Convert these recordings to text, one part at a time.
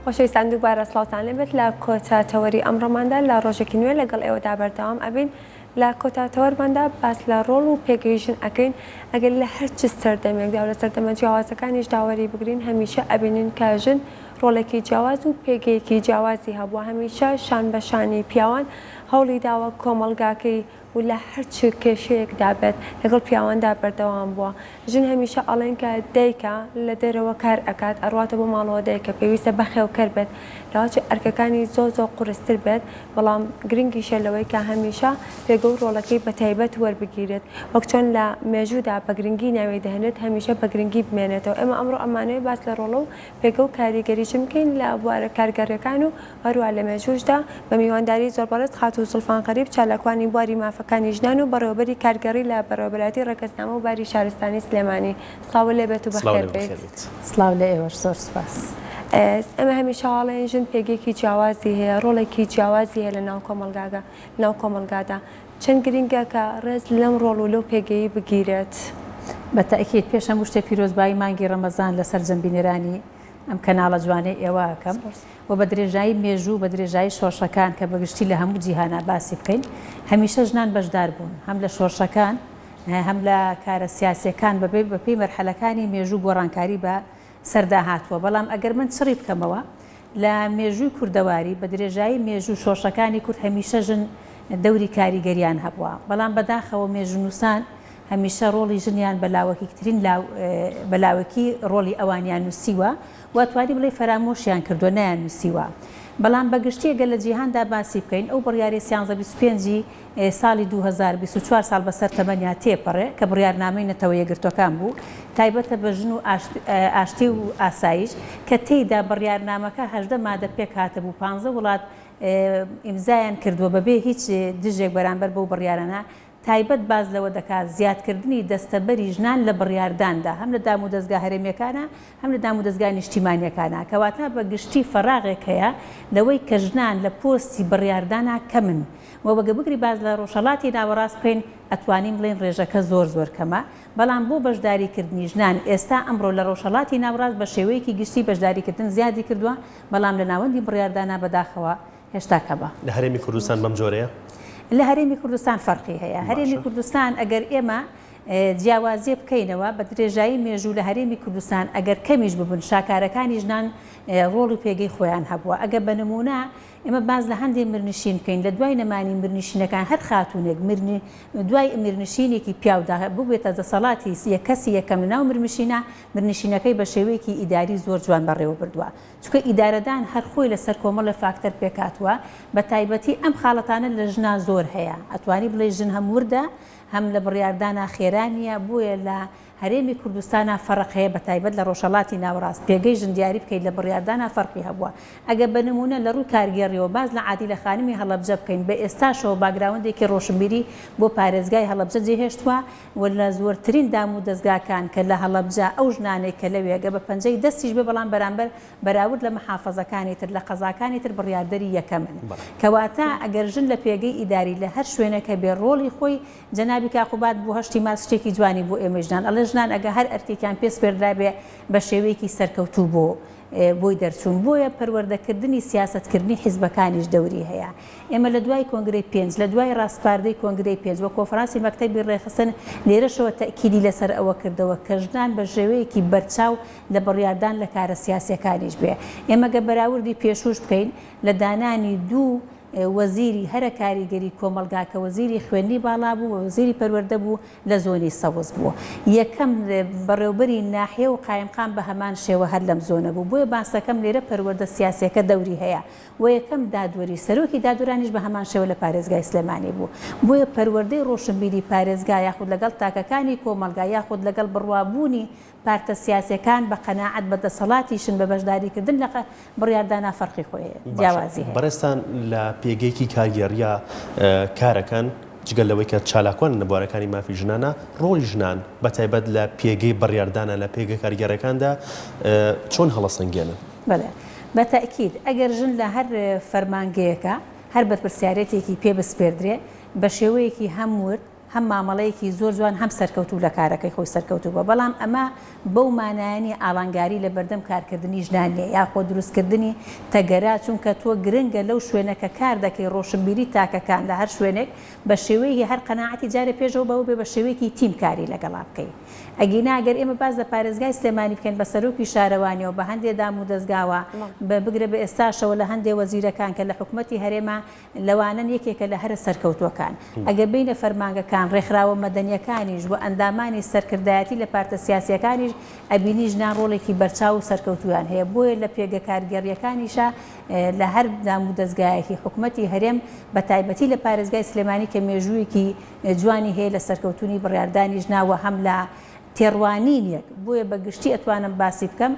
خۆشەویستان دووبارە سڵاوتان لێبێت لە کۆتا تەوەری ئەمڕۆماندا لە ڕۆژێکی نوێ لەگەڵ ئێوەدا بەردەوام ئەبین لە کۆتا تەوەرماندا باس لە ڕۆڵ و پێگەی ژن ئەکەین ئەگەر لە هەر چ سەردەمێکدا و لە سەردەمە جیاوازەکانیشدا وەری بگرین هەمیشە ئەبینین کە ژن ڕۆڵێکی جیاواز و پێگەیەکی جیاوازی هەبووە هەمیشە شان بە شانی پیاوان هەوڵی داوە کۆمەڵگاکەی و لە هەر چ کێشەیەکدا بێت لەگەڵ پیاواندا بەردەوام بووە. ژن هەمیشە ئەڵێن کە دایکە لە دەرەوە کار ئەکات ئەڕواتە بۆ ماڵەوە دایکە پێویستە بەخێوکەر بێت لەوەچێ ئەرکەکانی زۆر زۆر قورستر بێت بەڵام گرنگیشە لەوەی کە هەمیشە پێگە و ڕۆڵەکەی بە تایبەت وەربگیرێت وەک چۆن لە مێژوودا بە گرنگی ناوی دەهێنرێت هەمیشە بە گرنگی بمێنێتەوە ئێمە ئەمڕۆ ئەمانەوێ باس لە ڕۆڵە و پێگە و کاریگەری ژن بکەین لە بوارە کارگەڕیەکان و هەروەها لە مێژووشدا بە میوانداری زۆر بەڕێز خاتوو زوڵفان غەریب چالاکوانی بواری مافەکانی ژنان و بەڕێوەبەری کارگێڕی لە بەڕێوەبەرایەتی ڕەگەزنامە و باری شارستانی سلێمانی سڵاو لێ بێت و بەخێر بێیت. سڵاو لە ئێوەش زۆر سوپاس. ئێمە هەمیشە ئەڵێین ژن پێگەیەکی جیاوازی هەیە، ڕۆڵێکی جیاوازی هەیە لە ناو کۆمەڵگاگە ناو کۆمەڵگادا. چەند گرینگە کە ڕێز لەم ڕۆڵ و لەو پێگەیەی بگیرێت؟ بە تەئکید پێش هەموو شتێ پیرۆزبایی مانگی ڕەمەزان لە سەرجەم بینەرانی ئەم کەناڵە جوانەی ئێوە ئەکەم و بە درێژایی مێژوو و بە درێژایی شۆڕشەکان کە بە گشتی لە هەموو جیهانا باسی بکەین هەمیشە ژنان بەشدار بوون هەم لە شۆڕشەکان هەم لە کارە سیاسیەکان بە بە پێی مەرحەلەکانی مێژوو گۆڕانکاری بە سەردا هاتووە بەڵام ئەگەر من چڕی بکەمەوە لە مێژووی کوردەواری بە درێژایی مێژوو شۆڕشەکانی کورد هەمیشە ژن دەوری کاریگەریان هەبووە بەڵام بەداخەوە مێژوونووسان هەمیشە ڕۆڵی ژنیان بە لاوەکیکترین بە لاوەکی ڕۆڵی ئەوانیان نووسیوە و ئەتوانی بڵێی فەرامۆشیان کردووە نەیان نووسیوە بەڵام بە گشتی گەر لە جیهاندا باسی بکەین ئەو بڕیارەی سیانزە 25 ی ساڵی 2024 ساڵ بەسەر تەمەنیا تێپەڕێ کە بڕیارنامەی نەتەوە یەکگرتووەکان بوو تایبەتە بە ژن و ئاشتی و ئاسایش کە تێیدا بڕیارنامەکە 18 مادە پێکهاتبوو پانزە وڵات ئیمزایان کردووە بەبێ هیچ دژێک بەرامبەر بەو بڕیارانە تایبەت باس لەوە دەکات زیادکردنی دەستەبەری ژنان لە بڕیارداندا هەم لە دامودەزگا هەرێمییەکانا هەم لە دامودەزگا نیشتیمانییەکانا، کەواتە بە گشتی فەراغێک هەیە لەوەی کە ژنان لە پۆستی بڕیاردانا کەمن و گەر بگری باس لە ڕۆژهەڵاتی ناوەڕاست بکەین ئەتوانین بڵێین ڕێژەکە زۆر زۆر کەمە بەڵام بۆ بەشداریکردنی ژنان ئێستا ئەمڕۆ لە ڕۆژهەڵاتی ناوڕاست بە شێوەیەکی گشتی بەشداریکردن زیادی کردووە بەڵام لە ناوەندی بڕیاردانا بەداخەوە هێشتا کەمە. لە هەرێمی کوردستان بەم جۆرەیە؟ لە هەرێمی کوردستان فەرقی هەیە. هەرێمی کوردستان ئەگەر ئێمە جیاوازیە بکەینەوە بە درێژایی مێژوو لە هەرێمی کوردستان ئەگەر کەمیش ببن شاکارەکانی ژنان ڕۆڵ و پێگەی خۆیان هەبووە. ئەگەر بە نموونە ئێمە باس لە هەندێ میرنشین بکەین لە دوای نەمانی میرنشینەکان هەر خاتوونێک میرنی دوای میرنشینێکی پیاودا ببێتە دەسەڵاتی کەسی یەکەم لە ناو میرنشینە میرنشینەکەی بە شێوەیەکی ئیداری زۆر جوان بەڕێوە بردووە. چونکە ئیدارەدان هەر خۆی لەسەر کۆمەڵێ فاکتەر پێکهاتووە، بەتایبەتی ئەم خاڵەتانە لە ژنا زۆر هەیە، ئەتوانی بڵێی ژن هەم وردە، هەم لە بڕیاردانا خێرا نییە، بۆیە لە هەرێمی کوردستانا فەرق هەیە بەتایبەت لە ڕۆژهەڵاتی ناوەڕاست پێگەی ژن دیاری بکەیت لە بڕیاردانا فەرقی هەبووە. ئەگەر بە نموونە لە ڕووی کارگێڕیەوە باس لە عادیلە خانمی هەڵەبجە بکەین بە ئێستاشەوە باگراوەندێکی ڕۆشنبیری بۆ پارێزگای هەڵەبجە جێهێشتووە، و لە زۆرترین دام و دەزگاکان کە لە هەڵەبجە ئەو ژنانەی کە لەوێ گەر بە پەنجەی دەستیش بێ بەڵام بەرامبەر بەراورد لە محافەزەکانی تر لە قەزاکانی تر بڕیاردەری یەکەمن کەواتە ئەگەر ژن لە پێگەی ئیداری لە هەر شوێنێک هەبێ ڕۆڵی خۆی جەنابی کاک قوباد بۆ هەشتی مارس شتێکی جوانی بۆ ئێمەی ژنان ئەڵێ ژنان ئەگەر هەر ئەرکێکیان پێ سپێردرابێ بە شێوەیەکی سەرکەوتوو بۆ بۆی دەرچوون بۆیە پەروەردەکردنی سیاسەتکردنی حیزبەکانیش دەوری هەیە ئێمە لە دوای کۆنگرەی پێنج، لە دوای ڕاسپاردەی کۆنگرەی پێنج و کۆنفرانسی مەکتەبی ڕێکخستن، لێرەشەوە تەئکیدی لەسەر ئەوە کردەوە کە ژنان بە شێوەیەکی بەرچاو لە بڕیاردان لە کارە سیاسییەکانیش بێ. ئێمە گەر بەراوردی پێشووش بکەین لە دانانی دوو وەزیری هەرە کاریگەری کۆمەڵگا کە وەزیری خوێندنی باڵا بوو و وەزیری پەروەردە بوو لە زۆنی سەوز بوو. یەکەم بەڕێوبەری ناحیە و قایمقام بە هەمان شێوە هەر لەم زۆنە بوو. بۆیە باسەکەم لێرە پەروەردە سیاسییەکە دەوری هەیە. و یەکەم دادوەری سەرۆکی دادوەرانیش بە هەمان شێوە لە پارێزگای سلێمانی بوو. بۆیە پەروەردەی ڕۆشنبیری پارێزگا یاخود لەگەڵ تاکەکانی کۆمەڵگا یاخود لەگەڵ بڕوابوونی پارتە سیاسیەکان بە قەناعەت بە دەسەڵاتیشن بە بەشداریکردن لە بڕیاردانا فەرقی خۆی هەیە، باشە جیاوازی هەیە. بەڕێزتان لە پێگەیەکی کارگێڕییا کارەکەن، جگە لەوەی کە چالاکوانن لە بوارەکانی مافی ژنانە، ڕۆڵی ژنان بە تایبەت لە پێگەی بڕیاردانە لە پێگە کارگێڕیەکاندا چۆن هەڵەسەنگێنن؟ بەڵێ بە تەئکید، ئەگەر ژن لە هەر فەرمانگەیەکا هەر بەرپرسیارێتێکی پێ بسپێردرێ بە شێوەیەکی هەم ورد، هەم مامەڵەیەکی زۆر جوان هەم سەرکەوتوو لە کارەکەی خۆی سەرکەوتوو بووە، بەڵام ئەمە بەو مانایە نییە ئاڵانگاری لە بەردەم کارکردنی ژنان نییە یاخۆ دروستکردنی تەگەرە، چونکە تۆ گرنگە لەو شوێنە کە کار دەکەی ڕۆشنبیری تاکەکان لە هەر شوێنێک بە شێوەیەکی هەر قەناعەتی جارێ پێشەوە بەوە بێ بە شێوەیەکی تیم کاری لەگەڵا بکەی ئەگینا گەر ئێمە باس لە پارێزگای سلێمانی بکەین بە سەرۆکی شارەوانیەوە بە هەندێ دام و دەزگاوە بە بگرە بە ئێستاشەوە لە هەندێ وەزیرەکان کە لە حکومەتی هەرێما لەوانەن یەکێکە لە هەرە سەرکەوتووەکان. ئەگەر بێینە فەرمانگەکان، ڕێکخراوە مەدەنییەکانیش و ئەندامانی سەرکردایەتی لە پارتە سیاسییەکانیش ئەبینی ژنان ڕۆڵێکی بەرچاو و سەرکەوتوویان هەیە. بۆیە لە پێگە کارگێڕییەکانیشا لە هەر دامودەزگایەکی حکومەتی هەرێم بە تایبەتی لە پارێزگای سلێمانی کە مێژوویەکی جوانی هەیە لە سەرکەوتوونی بڕیاردانی ژنان و هەم لە تێڕوانینێک، بۆیە بە گشتی ئەتوانم باسی بکەم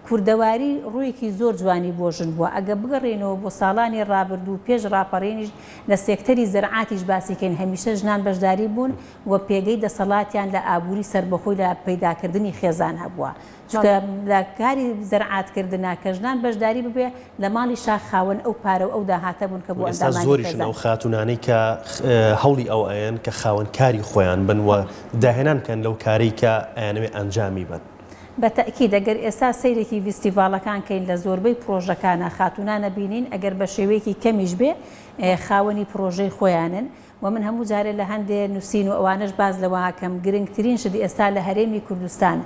کوردەواری ڕوویەکی زۆر جوانی بۆ ژن بووە، ئەگەر بگەڕێینەوە بۆ ساڵانی ڕابردوو پێش ڕاپەڕینیش لە سێکتەری زەرعاتیش باسی کەین هەمیشە ژنان بەشداری بوون و پێگەی دەسەڵاتیان لە ئابووری سەربەخۆی لە پەیداکردنی خێزان هەبووە چونکە لە کاری زەرعات کردنا کە ژنان بەشداری ببێ لە ماڵی شا خاوەن ئەو پارە و ئەو داهاتە بوون کە بۆ ئێستا ئەندامانی زۆریشن خێزان. ئەو خاتوونانەی کە هەوڵی ئەوە ئەیەن کە خاوەن کاری خۆیان بن و داهێنان بکەن لەو کارەی کە ئەیانەوێ ئەنجامی بەن. بە تەئکید ئەگەر ئێستا سەیرێکی ڤیستیڤاڵەکان کەین لە زۆربەی پرۆژەکانا خاتوونان ئەبینین ئەگەر بە شێوەیەکی کەمیش بێ خاوەنی پرۆژەی خۆیانن و من هەموو جارێ لە هەندێ نووسین و ئەوانەش باس لەوە ئەکەم گرنگترین شت ئێستا لە هەرێمی کوردستان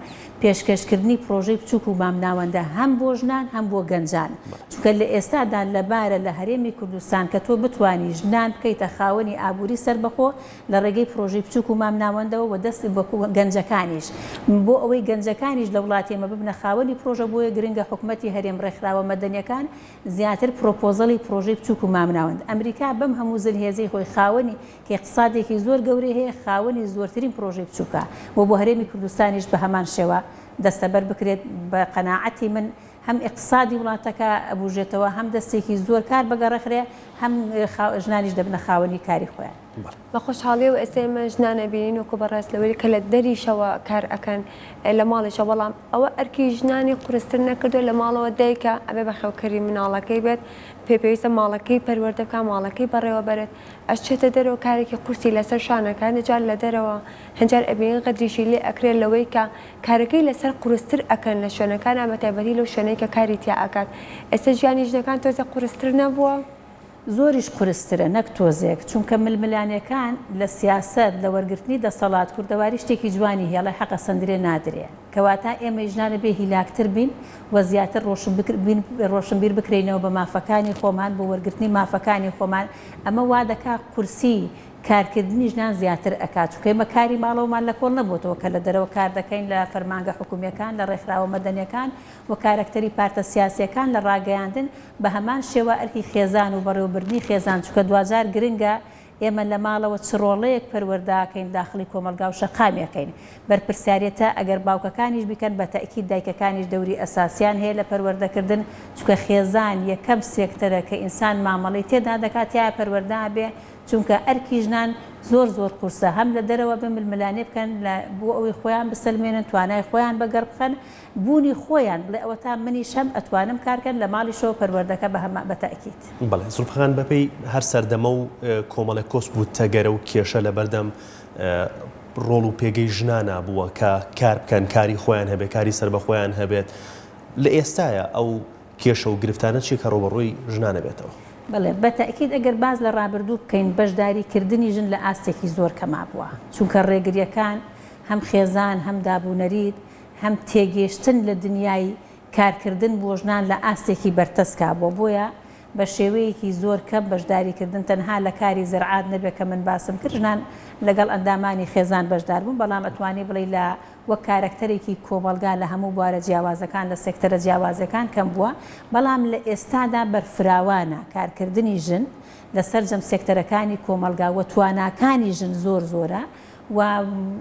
پێشکەشکردنی پرۆژەی بچووک و مامناوەندە هەم بۆ ژنان هەم بۆ گەنجان چونکە لە ئێستادا لەبارە لە هەرێمی کوردستان کە تۆ بتوانی ژنان بکەیتە خاوەنی ئابووری سەربەخۆ لە ڕێگەی پرۆژەی بچووک و مامناوەندەوە و دەست بە گەنجەکانیش بۆ ئەوەی گەنجەکانیش لە وڵاتی ئێمە ببنە خاوەنی پرۆژە بۆیە گرنگە حکومەتی هەرێم ڕێکخراوە مەدەنیەکان زیاتر پرۆپۆزەڵی پرۆژەی بچووک و مامناوەند ئەمریکا بەم هەموو زلهێزەی خۆی خاوەنی کە ئیقتسادێکی زۆر گەورەی هەیە خاوەنی زۆرترین پرۆژەی بچووکە و بۆ هەرێمی کوردستانیش بە هەمان شێوە دەستەبەر بکرێت بە قەناعەتی من هەم ئیقتسادی وڵاتەکە ئەبوژێتەوە، هەم دەستێکی زۆر کار بەگەڕخرێ، هەم ژنانیش دەبنە خاوەنی کاری خۆیان. بە خۆشحاڵیەوە ئێستا ئێمە ژنان ئەبینین وەکو بەڕێز لەوەی کە لە دەریشەوە کار ئەکەن لە ماڵیشەوە بەڵام ئەوە ئەرکی ژنانی قورستر نەکردووە لە ماڵەوە دایکە ئەبێ بەخێوکەری مناڵەکەی بێت پێ پێویستە ماڵەکەی پەروەردە بکا ماڵەکەی بەڕێوە بەرێت ئەشچێتە دەرەوە کارێکی قورسی لەسەر شانەکە هەندێک جار لە دەرەوە هەنجار ئەبینین غەدریشی لێ ئەکرێت لەوەی کە کارەکەی لەسەر قورستر ئەکەن لە شوێنەکانا بەتایبەتی لەو شوێنەی کە کاری تیا ئەکات ئێستا ژیانی ژنەکان تۆزێک قورستر نەبووە؟ زۆریش قورسترە نەک تۆزێک، چونکە ململانێکان لە سیاسەت، لە وەرگرتنی دەسەڵات، کوردەواری شتێکی جوانی هەیە ئەڵێ حەقە سەندرێ نادرێ، کەواتە ئێمەی ژنان ئەبێ هیلاکتر بین و زیاتر ڕۆشنبیر بکرێینەوە بە مافەکانی خۆمان بۆ وەرگرتنی مافەکانی خۆمان، ئەمە وادەکا قورسی کارکردنی ژنان زیاتر ئەکات، چونکە ئێمە کاری ماڵەوەمان لە کۆڵ نەبۆتەوە کە لە دەرەوە کار دەکەین لە فەرمانگە حکومییەکان، لە ڕێکخراوە مەدەنییەکان و کارەکتەری پارتە سیاسییەکان لە ڕاگەیاندن، بە هەمان شێوە ئەرکی خێزان و بەڕێوەبردنی خێزان، چونکە دواجار گرنگە ئێمە لە ماڵەوە چ ڕۆڵەیەک پەروەردە ئەکەین داخڵی کۆمەڵگا و شەقامی ئەکەین. بەرپرسیارێتە ئەگەر باوکەکانیش بیکەن بە تەئکید دایکەکانیش دەوری ئەساسیان هەیە لە پەروەردەکردن، چونکە خێزان یەکەم سێکتەرە کە ئینسان مامەڵەی تێدا دەکات تیایا پەروەردە ئەبێ، چونکە ئەرکی ژنان زۆر زۆر قورسە هەم لە دەرەوە بێ ململانێ بکەن لە بۆ ئەوەی خۆیان بسەلمێنن توانای خۆیان بەگەڕ بخەن بوونی خۆیان بڵێ ئەوەتا منیش هەم ئەتوانم کار کەن لە ماڵیشەوە پەروەردەکە بە هەما بە تەئکید. بەڵێ زوڵفە خان بەپێی هەر سەردەمە و کۆمەڵێک کۆسپ و تەگەرە و کێشە لەبەردەم ڕۆڵ و پێگەی ژنانا بووە کە کار بکەن کاری خۆیان هەبێت کاری سەربەخۆیان هەبێت لە ئێستایا ئەو کێشە و گرفتانە چیە کە ڕووبەڕووی ژنان ئەبێتەوە؟ بەڵێ بە تەئکید ئەگەر باس لە ڕابردوو بکەین بەشداری کردنی ژن لە ئاستێکی زۆر کەما بووە چونکە ڕێگریەکان هەم خێزان هەم دابونەریت هەم تێگەیشتن لە دنیای کارکردن بۆ ژنان لە ئاستێکی بەرتەسکا بووە بۆیە بە شێوەیەکی زۆر کەم بەشداری کردن تەنها لە کاری زەرعات نەبێت کە من باسم کرد ژنان لەگەڵ ئەندامانی خێزان بەشدار بوون بەڵام ئەتوانی بڵێی لە وەک کارەکتەرێکی کۆمەڵگا لە هەموو بوارە جیاوازەکان لە سێکتەرە جیاوازەکان کەم بووە، بەڵام لە ئێستادا بەرفراوانە کارکردنی ژن لە سەرجەم سێکتەرەکانی کۆمەڵگا و تواناکانی ژن زۆر زۆرە و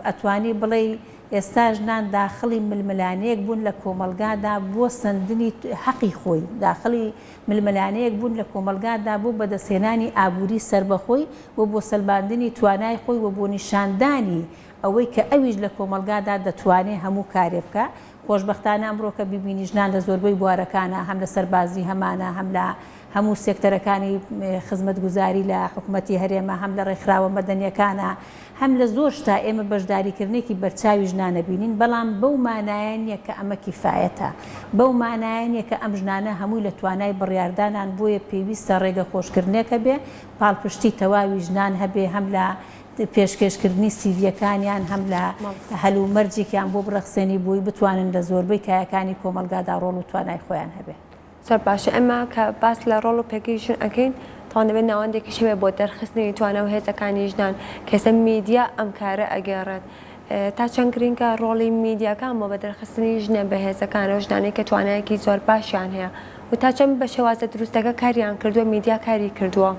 ئەتوانی بڵێی ئێستا ژنان داخڵی ململانێیەک بوون لە کۆمەڵگادا بۆ سەندنی هەقی خۆی، داخڵی ململانێیەک بوون لە کۆمەڵگادا بۆ بەدەستهێنانی ئابووری سەربەخۆی و بۆ سەلماندنی توانای خۆی و بۆ نیشاندانی ئەوەی کە ئەویش لە کۆمەڵگادا دەتوانێ هەموو کارێ بکا. خۆشبەختانە ئەمڕۆ کە بیبینی ژنان لە زۆربەی بوارەکانا هەم لە سەربازی هەمانە هەم لە هەموو سێکتەرەکانی خزمەتگوزاری لە حکومەتی هەرێمە هەم لە ڕێکخراوە مەدەنیەکانە هەم لە زۆر شتا ئێمە بەشداریکردنێکی بەرچاوی ژنان ئەبینین بەڵام بەو مانایە نیە کە ئەمە کیفایەتە بەو مانایە نیە کە ئەم ژنانە هەمووی لە توانای بڕیاردانان بۆیە پێویستە ڕێگە خۆشکردنێک هەبێ پاڵپشتی تەواوی ژنان هەبێ هەم لە پێشکێشکردنی سیڤیەکانیان هەم لە هەلومەرجێکیان بۆ بڕەخسێنی بۆی بتوانن لە زۆربەی کایەکانی کۆمەڵگادا ڕۆڵ و توانای خۆیان هەبێ. زۆر باشە ئێمە کە باس لە ڕۆڵ و پێگەی ژن ئەکەین تاوان دەبێت ناوەندێکیش هەبێت بۆ دەرخستنی توانا و هێزەکانی ژنان کە ئێستا میدیا ئەم کارە ئەگێڕێت تا چەند گرینگە ڕۆڵی میدیاکان بۆ بەدەرخستنی ژنە بەهێزەکان و ژنانەی کە توانایەکی زۆر باشیان هەیە و تا چەند بە شێوازە دروستەکە کاریان کردووە میدیا کاری کردووە؟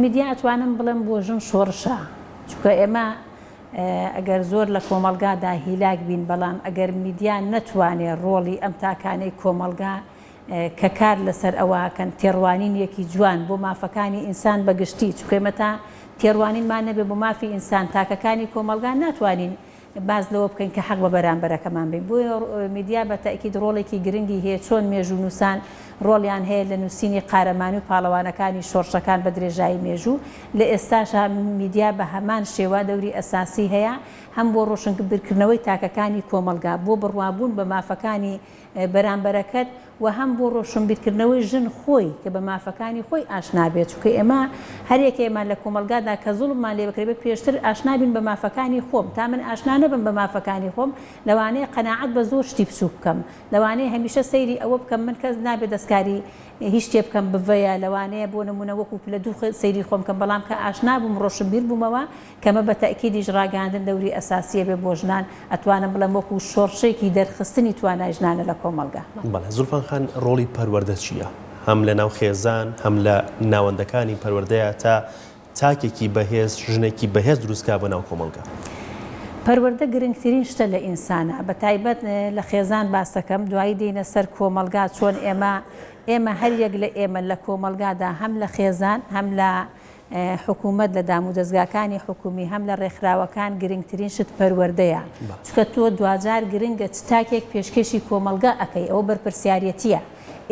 میدیا ئەتوانم بڵێم بۆ ژن شۆڕشە چونکە ئێمە ئەگەر زۆر لە کۆمەڵگادا هیلاک بین بەڵام ئەگەر میدیا نەتوانێ ڕۆڵی ئەم تاکانەی کۆمەڵگا کە کار لەسەر ئەوە کەن تێڕوانینێکی جوان بۆ مافەکانی ئینسان بە گشتی چونکە ئێمە تا تێڕوانینمان نەبێ بۆ مافی ئینسان تاکەکانی کۆمەڵگا ناتوانین باس لەوە بکەین کە حەق بە بەرامبەرەکەمان بەین. بۆیە میدیا بە تەئکید ڕۆڵێکی گرنگی هەیە، چۆن مێژوونووسان ڕۆڵیان هەیە لە نووسینی قارەمانی و پاڵەوانەکانی شۆڕشەکان بە درێژایی مێژوو، لە ئێستاشا میدیا بە هەمان شێوە دەوری ئەساسی هەیە هەم بۆ ڕۆشنبیرکردنەوەی تاکەکانی کۆمەڵگا بۆ بڕوابوون بە مافەکانی بەرامبەرەکەت و هەم بۆ ڕۆشنبیرکردنەوەی ژن خۆی کە بە مافەکانی خۆی ئاشنا بێت چونکە ئێمە هەریەکەیەمان لە کۆمەڵگادا کە زوڵممان لێ بکرێت بێ پێشتر ئاشنا بین بە مافەکانی خۆم تا من ئاشنا نەبم بە مافەکانی خۆم لەوانەیە قەناعەت بە زۆر شتی بچوک بکەم لەوانەیە هەمیشە سەیری ئەوە بکەم من کەس نابێ دەستکاری هیچ شتێ بکەم بڤەیە لەوانەیە بۆ نمونە وەکو پلە دوو سەیری خۆم بکەم بەڵام کە ئاشنا بووم ڕۆشنبیر بوومەوە کەمە بە تەئکیدیش ڕاگەیاندن دەوری ئەساسیە بێ بۆ ژنان، ئەتوانم بڵێم وەکوو شۆڕشێکی دەرخستنی توانای ژنانە لە کۆمەڵگا. بەڵێ زوڵفان خان ڕۆڵی پەروەردە چییە؟ هەم لە ناو خێزان هەم لە ناوەندەکانی پەروەردەیا تا تاکێکی بەهێز ژنێکی بەهێز دروست کا بۆ ناو کۆمەڵگا؟ پەروەردە گرنگترین شتە لە ئینسانا بە تایبەت لە خێزان باسەکەم دوایی دێینە سەر کۆمەڵگا چۆن ئێمە ئێمە هەر یەک لە ئێمە لە کۆمەڵگادا هەم لە خێزان هەم لە حکومەت لە دامودەزگاکانی حکومی هەم لە ڕێکخراوەکان گرنگترین شت پەروەردەیە چونکە تۆ دواجار گرنگە چ تاکێک پێشکێشی کۆمەڵگا ئەکەی ئەوە بەرپرسیارێتیە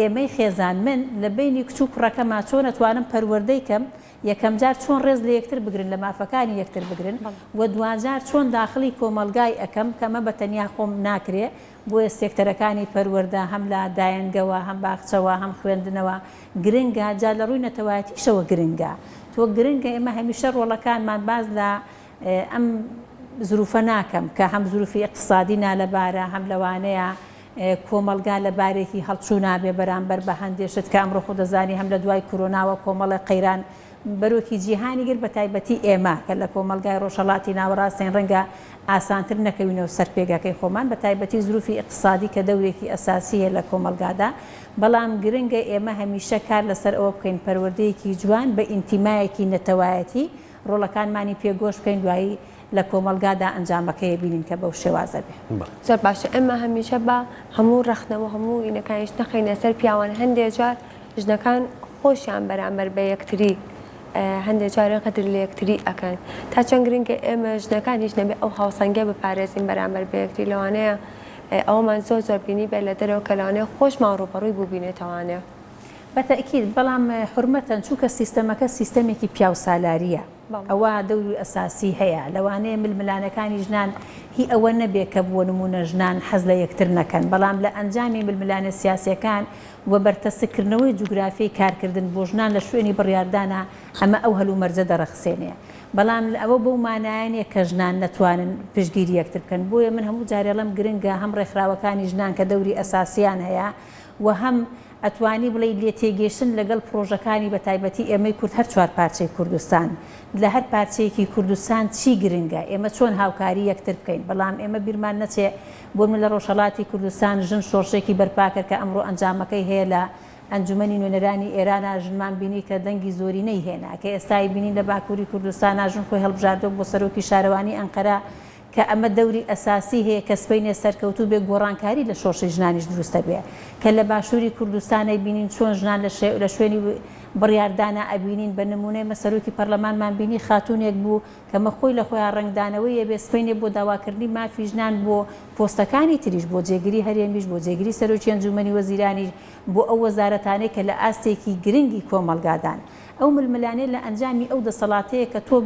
ئێمەی خێزان من لە بەینی کچ و کوڕەکەما چۆن ئەتوانم پەروەردەی کەم یەکەمجار چۆن ڕێز لە یەکتر بگرن لە مافەکانی یەکتر بگرن و دواجار چۆن داخڵی کۆمەڵگای ئەکەم کە ئەمە بە تەنیا خۆم ناکرێ بۆیە سێکتەرەکانی پەروەردە هەم لە دایەنگەوە هەم باخچەوە هەم خوێندنەوە گرنگە، جا لە ڕووی نەتەوایەتیشەوە گرنگە. تۆ گرنگە ئێمە هەمیشە ڕۆڵەکانمان باس لە ئەم زروفە ناکەم کە هەم زروفی ئیقتسادی نالەبارە، هەم لەوانەیە کۆمەڵگا لە بارێکی هەڵچوو نابێ بەرامبەر بە هەندێ شت کە ئەمڕۆ خۆ دەزانی هەم لە دوای کورۆناوە کۆمەڵێک قەیران بەرۆکی جیهانی گرت بەتایبەتی ئێمە کە لە کۆمەڵگای ڕۆژهەڵاتی ناوەڕاستین ڕەنگە ئاسانتر نەکەوینەوە سەر پێگەکەی خۆمان بەتایبەتی زروفی ئیقتسادی کە دەورێکی ئەساسی هەیە لە کۆمەڵگادا بەڵام گرنگە ئێمە هەمیشە کار لەسەر ئەوە بکەین پەروەردەیەکی جوان بە ئینتیمایەکی نەتەوایەتی ڕۆڵەکانمانی پێ گۆش بکەین دوایی لە کۆمەڵگادا ئەنجامەکەی بینین کە بەو شێوازە بێ. زۆر باشە ئێمە هەمیشە با هەموو ڕەخنە و هەموو ئینەکانیش نەخەینە سەر پیاوان هەندێ جار ژنەکان خۆشیان بەرامبەر بە یەکتری هەندێ جار غەدر لە یەکتری ئەکەن تا چەند گرنگە ئێمە ژنەکان هیچ نەبێ ئەو هاوسەنگیە بپارێزین بەرامبەر بە یەکتری لەوانەیە ئەوەمان زۆر زۆر بینی بێت لە دەرەوە کە لەوانەیە خۆشمان ڕووبەڕووی بووبینێتەوانێ. بە تەئکید، بەڵام حورمەتەن چونکە سیستەمەکە سیستەمێکی پیاوسالارییە ئەوا دەوری ئەساسی هەیە، لەوانەیە ململانێکانی ژنان هی ئەوە نەبێ کە بۆ نموونە ژنان حەز لە یەکتر نەکەن، بەڵام لە ئەنجامی ململانێ سیاسییەکان و بەرتەسککردنەوەی جوگرافیای کارکردن بۆ ژنان لە شوێنی بڕیاردانا ئەمە ئەو هەلومەرجە دەڕەخسێنێ. بەڵام ئەوە بەو مانایە نیە کە ژنان نەتوانن پشتگیری یەکتر بکەن، بۆیە من هەموو جارێ ئەڵێم گرنگە هەم ڕێکخراوەکانی ژنان کە دەوری ئەساسیان هەیە و هەم ئەتوانی بڵێی لێتێگەیشتن لەگەڵ پڕۆژەکانی بە تایبەتی ئێمەی کورد هەر چوارپارچەی کوردستان لە هەر پارچەیەکی کوردستان چی گرنگە ئێمە چۆن هاوکاری یەکتر بکەین بەڵام ئێمە بیرمان نەچێ بۆ من لە ڕۆژهەڵاتی کوردستان ژن شۆڕشێکی بەرپا کرد کە ئەمڕۆ ئەنجامەکەی هەیە لە ئەنجومەنی نوێنەرانی ئێرانا ژنمان بینی کە دەنگی زۆرینەی هێنا کە ئێستا ئەیبینین لە باکوری کوردستانا ژن خۆی هەڵبژاردوە بۆ سەرۆکی شارەوانی ئەنقەرە کە ئەمە دەوری ئەساسی هەیە کە سبەینێ سەرکەوتوو بێ گۆڕانکاری لە شۆڕشی ژنانیش دروست ئەبێ کە لە باشوری کوردستان ئەیبینین چۆن ژنان لە شوێنی. بڕیاردانا ئەبینین بە نموونە ئێمە سەرۆکی پەرلەمانمان بینی خاتوونێک بوو کە مە خۆی لە خۆیا ڕەنگدانەوەی ئەبێ سبەینێ بۆ داواکردنی مافی ژنان بۆ پۆستەکانی تریش بۆ جێگری هەرێمیش بۆ جێگری سەرۆکی ئەنجوومەنی وەزیرانیش بۆ ئەو وەزارەتانەی کە لە ئاستێکی گرنگی کۆمەڵگادان. ئەو ململانێ لە ئەنجامی ئەو دەسەڵاتەیە کە تۆ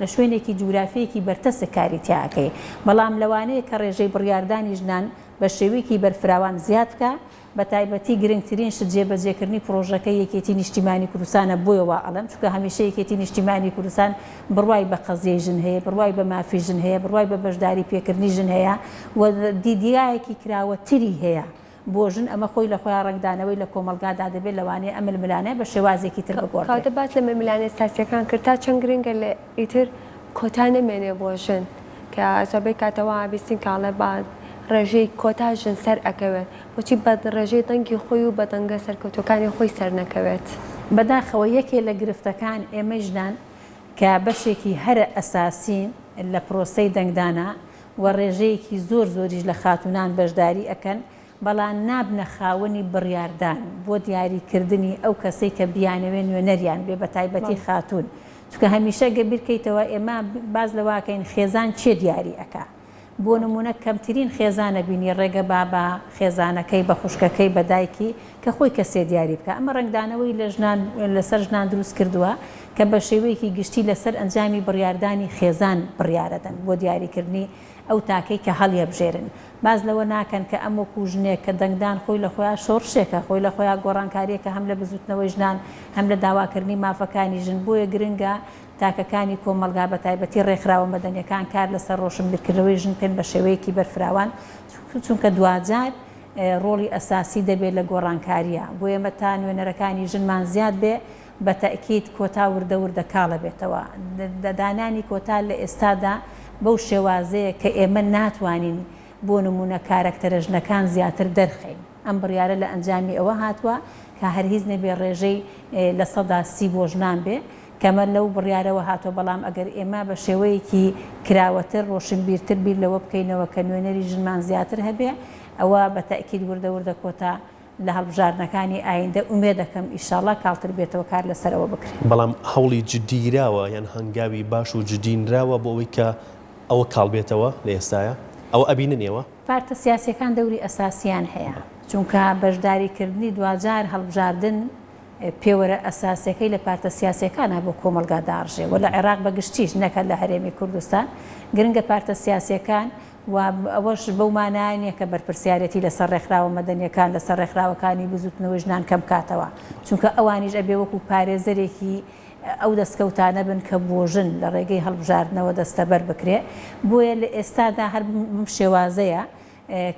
لە شوێنێکی جوگرافییەکی بەرتەسک کاری تیا ئەکەی. بەڵام لەوانەیە کە ڕێژەی بڕیاردانی ژنان بە شێوەیەکی بەرفراوان زیاد بکا، بە تایبەتی گرنگترین شت جێبەجێکردنی پڕۆژەکەی یەکێتی نیشتیمانی کوردستانە بۆیە وا ئەڵێم چونکە هەمیشە یەکێتی نیشتیمانی کوردستان بڕوای بە قەزیەی ژن هەیە، بڕوای بە مافی ژن هەیە، بڕوای بە بەشداری پێکردنی ژن هەیە و دیدگایەکی کراوەتری هەیە. بۆ ژن ئەمە خۆی لە خۆیا ڕەنگدانەوەی لە کۆمەڵگادا دەبێت لەوانەیە ئەم ململانێ بە شێوازێکی تر بگۆڕدرێت. کەواتە باس لە ململانێ سیاسیەکان کرد تا چەند گرنگە لە ئیتر کۆتا نەمێنێ بۆ ژن کە زۆربەی کاتە وا ئەبیستین کە ئەڵێ بە ڕێژەی کۆتا ژن سەر ئەکەوێت بۆچی بە ڕێژەی دەنگی خۆی و بە دەنگە سەرکەوتوەکانی خۆی سەر نەکەوێت؟ بەداخەوە یەکێ لە گرفتەکان ئێمەی ژنان کە بەشێکی هەرە ئەساسین لە پرۆسەی دەنگدانا و ڕێژەیەکی زۆر زۆریش لە خاتوونان بەشداری ئەکەن، بەڵام نابنە خاوەنی بڕیاردان بۆ دیاری کردنی ئەو کەسەی کە بیانەوێ نوێنەریان بێ بەتایبەتی خاتوون چونکە هەمیشە گەر بیرکەیتەوە ئێمە باس لەوە ئەکەین خێزان کێ دیاری ئەکا بۆ نموونە کەمترین خێزان ئەبینی ڕێگە با بە خێزانەکەی بە خوشکەکەی بە دایکی کە خۆی کەسێ دیاری بکا ئەمە ڕەنگدانەوەی لە ژنان لەسەر ژنان دروست کردووە کە بە شێوەیەکی گشتی لەسەر ئەنجامی بڕیاردانی خێزان بڕیارەدەن بۆ دیاریکردنی ئەو تاکەی کە هەڵیەبژێرن باس لەوە ناکەن کە ئەم وەکو ژنێک کە دەنگدان خۆی لە خۆیا شۆڕشێکە خۆی لە خۆیا گۆڕانکاریەکە هەم لە بزوتنەوەی ژنان هەم لە داواکردنی مافەکانی ژن بۆیە گرنگە تاکەکانی کۆمەڵگا بە تایبەتی ڕێکخراوە مەدەنیەکان کار لەسەر ڕۆشنبیرکردنەوەی ژن بکەن بە شێوەیەکی بەرفراوان چونکە دواجار ڕۆڵی ئەساسی دەبێت لە گۆڕانکاریە بۆیە ئێمە تا نوێنەرەکانی ژنمان زیاد بێ بە تەئکید کۆتا وردە وردە کاڵەبێتەوە. دانانی کۆتا لە ئێستادا بەو شێوازەیە کە ئێمە ناتوانین بۆ نموونە کارەکتەرە ژنەکان زیاتر دەرخەین. ئەم بڕیارە لە ئەنجامی ئەوە هاتووە کە هەر هیچ نەبێ ڕێژەی 30% بۆ ژنان بێ کەمە لەو بڕیارەوە هاتووە بەڵام ئەگەر ئێمە بە شێوەیەکی کراوەتر ڕۆشنبیرتر بیر لەوە بکەینەوە کە نوێنەری ژنمان زیاتر هەبێ ئەوە بە تەئکید وردە وردە کۆتا لە هەڵبژاردنەکانی ئایندە ئومێدەکەم ئیشاڵا کاڵتر بێتەوە کار لەسەر ئەوە بکرێت. بەڵام هەوڵی جدی گیراوە یان هەنگاوی باش و جدی نراوە بۆ ئەوەی کە ئەوە کاڵ بێتەوە لە ئێستایا؟ ئەوە ئەبینن ئێوە؟ پارتە سیاسیەکان دەوری ئەساسیان هەیە چونکە بەشداری کردنی دواجار هەڵبژاردن پێوەرە ئەساسیەکەی لە پارتە سیاسیەکانە بۆ کۆمەڵگا داڕژێ و لە عێراق بە گشتیش نەک هەر لە هەرێمی کوردستان گرنگە پارتە سیاسیەکان و ئەوەش بەو مانایە نییە کە بەرپرسیارێتی لەسەر ڕێکخراوە مەدەنییەکان، لەسەر ڕێکخراوەکانی بزووتنەوەی ژنان کەم بکاتەوە، چونکە ئەوانیش ئەبێ وەکو پارێزەرێکی ئەو دەستکەوتانە بن کە بۆ ژن لە ڕێگەی هەڵبژاردنەوە دەستەبەر بکرێ. بۆیە لە ئێستادا هەر بەم شێوازەیە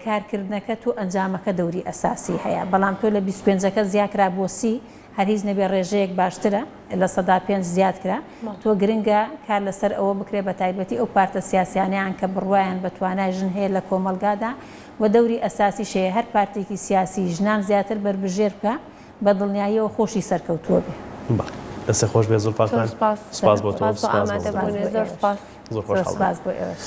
کارکردنەکە تۆ ئەنجامەکە دەوری ئەساسی هەیە، بەڵام تۆ لە 25 ەکە زیاکرا بۆ 30 هەر هیچ نەبێ ڕێژەیەک باشترە 5% زیاد کرا تۆ گرنگە کار لەسەر ئەوە بکرێ بە تایبەتی ئەو پارتە سیاسیانەیان کە بڕوایان بە توانای ژن هەیە لە کۆمەڵگادا و دەوری ئەساسیش هەیە هەر پارتێکی سیاسی ژنان زیاتر بەربژێر بکا بە دڵنیاییەوە خۆشی سەرکەوتووە بێ. بەڵێ دەستت خۆش بێت زوڵفا خان. سوپاس بۆ تۆ سوپاس بۆ ئامادەبوونت زۆر سوپاس. زۆر خۆشحاڵ بووین. زۆر سوپاس بۆ ئێوەش.